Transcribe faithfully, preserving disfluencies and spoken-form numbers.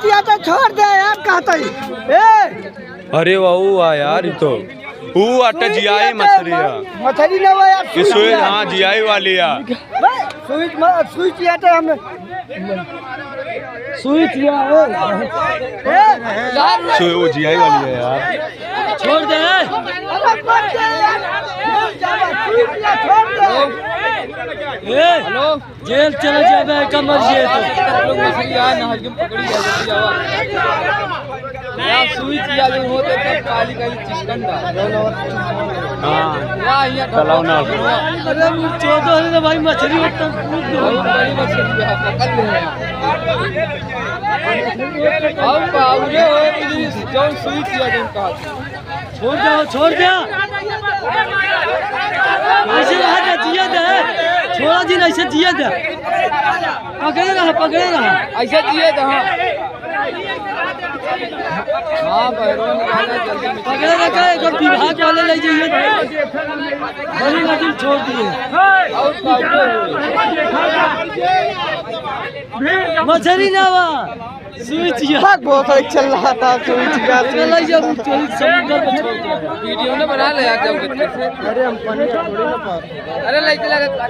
या तो छोड़ दे यार, कहता ही। ए! अरे वाह, ऊ आ यार, ई तो ऊ आटा सुई जियाई दिया तो मछरी है। मछरी ना हुआ यार, ये सुई सुई, दिया। हाँ, जियाई वाली है। बे, सुई म-, सुई दिया तो हम सुई दिया, ए। ए! सुई, वो जियाई वाली है यार। छोड़ दे। अरे, छोड़ दे यार। सुई दिया, छोड़ दे। ए! हेलो। जेल चला जाबे, एका मर जाए तो। लोग मछली आए ना, हल्के में पकड़ी जाए, जल्दी जाओ। या सुई किया जो होते तब काली काली चिकन डाल। हाँ। या, या तलाव ना। अरे, मुझ चौदह ने भाई मछली होता। बहुत बड़ी मछली है, पकड़ ले हैं। आओ, पावरे हो, जौन सुई किया, जौन कहा। छोड़ दे, छोड़ दे। ऐसे रहा दे, जिया दे। छोड़ा जी, ऐसे जिया दे। पकड़े रहा, पकड़े रहा। ऐसे जिया दे, हाँ। हाँ, भैरवा निकाला, जल्दी निकाला। पकड़े रहा, एक विभाग वाले ले जाइए। बड़ी नदी छोड़ दिए। और पावरे हो। मछली ना हुआ। सुई चिया। भाग, बहुत एक चल रहा था, सुई चिया, सुई चला चिया। जब चल समुद्र में छोड़ दो। वीडियो ने बना ले यार, जब अरे, हम पनिया थोड़ी ना पाते। अरे, लेके लगा।